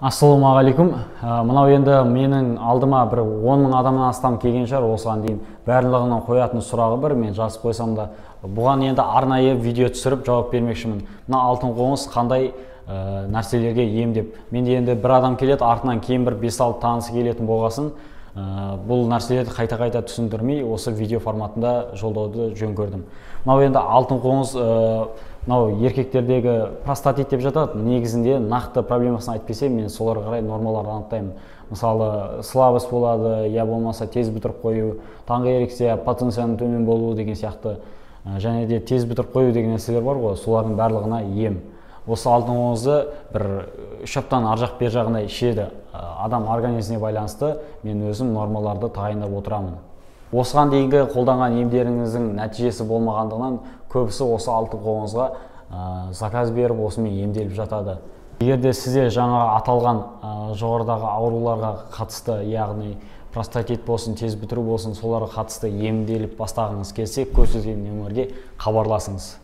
Ассалаумағалейкум. Мынау енді менің алдыма бір 10 мың адамнан астам келген шығар осыған дейін. Барлығының қоятын сұрағы бір, мен жазып қойсам да, бұған енді арнайы видео түсіріп жауап бермекшімін. Мына алтын қоңыз қандай нәрселерге ем деп. Менде енді бір адам келеді, артынан кейін бір 5-6 танысы келетін болғасын, бұл нәрселерді қайта-қайта түсіндірмей, осы видео форматында жолдауды жөн көрдім. Мынау енді алтын қоңыз, мынау еркектердегі простатит деп жатады. Негізінде нақты проблемасын айтып берсе, мен соларға қарай нормаларды анықтаймын. Мысалы, слабость болады, я болмаса тез бітіріп қою, таңғы эрекция, потенцияның төмен болуы деген сияқты, және де тез бітіріп қою деген нәрселер бар ғой, солардың барлығына ем. Осы алтын қоңызды бір 3 аптаның ар жақ бер жағында ішеді. Адам организміне байланысты мен өзім нормаларды тағайындап отырамын. Осыған дейінгі қолданған емдеріңіздің нәтижесі болмағандығынан көбісі осы алтын қоңызға заказ беріп, осымен емделіп жатады. Егер де сізде жаңа аталған жоғарыдағы ауруларға қатысты, яғни простатит болсын, тез бітіру болсын, соларға қатысты емделіп бастағыңыз келсе, көрсетілген нөмірге хабарласыңыз.